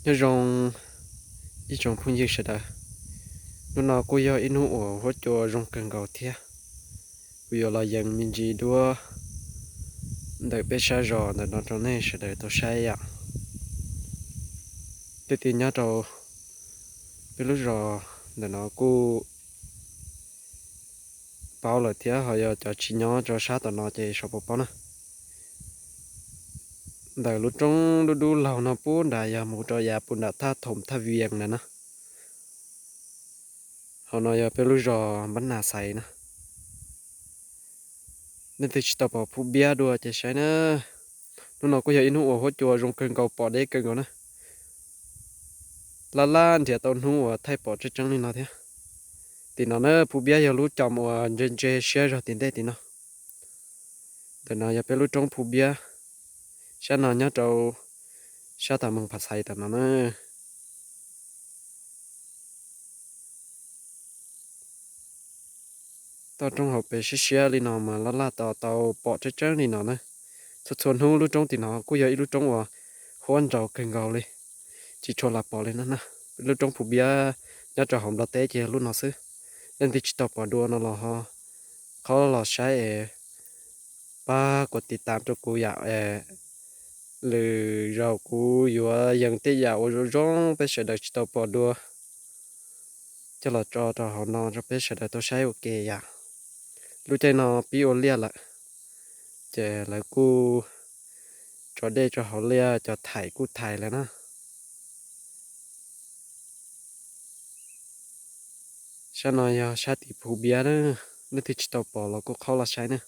Nyob zoo ib tsoom phooj ywg sawv daws, hnub no kuj yog ib hnub uas huab cua zoo kawg nkaus thiab. Kuv yuav los yees me ntsis duab ntawm peb sab zos ntawm no rau nej sawv daws tau saib yom. Tej tij nyob rau peb lub zos ntawm no kuj paub lawm thiab, ho yog cov tsis nyob rau sab tom no ces sau pov paub na. Ntawm lub roob dub dub laug no pub nram yog mus rau yav puag nram thaj Thoom thaj Vias ntawd na. Hauv no yog peb lub zos Npab Nas Xais na. Nej twg tsis tau pom Phu Biab dua ces saib na. Hnub no kuj yog ib hnub uas huab cua zoo kawg nkaus, pom deb kawg nkaus na. Laj laj nrhiav tau hnub uas thaij pom tseeb tseeb li no thiab. Tim no na, Phu Biab yog lub cos uas ntse ntse siab zog tim ntej tim no. Ntawm no yog peb lub roob Phu Biab, sab no nyob rau sab tom Moos Phav Xais tom no na. Toj roob hauv pes siab siab li no mas laj laj tos tau pom tseeb tseeb li no na. Txhua txhua hnub lub roob tim no kuj yog ib lub roob uas huab nraus kawg nkaus li, tsis tshua lam pom li na. Lub roob Phu Biab nyob rau hauv Nplog teb ces yog lub no xwb. Leej twg tsis tau pom dua no los ho qhob los saib es pab kuv tiv tam rau kuv yam es lwm zaus kuv yuav yees tej yam uas zoo zoo peb sawv daws tsis tau pom dua coj los tso rau hauv no rau peb sawv daws tau saib ua ke yom. Lub caij no pib ua liaj lawm, ces lawv kuj tso dej rau hauv liaj, cov thais kuj thais lawm na. Sab no yog sab tim Phu Biab na, leej twg tsis tau pom los kuj qhob los saib na.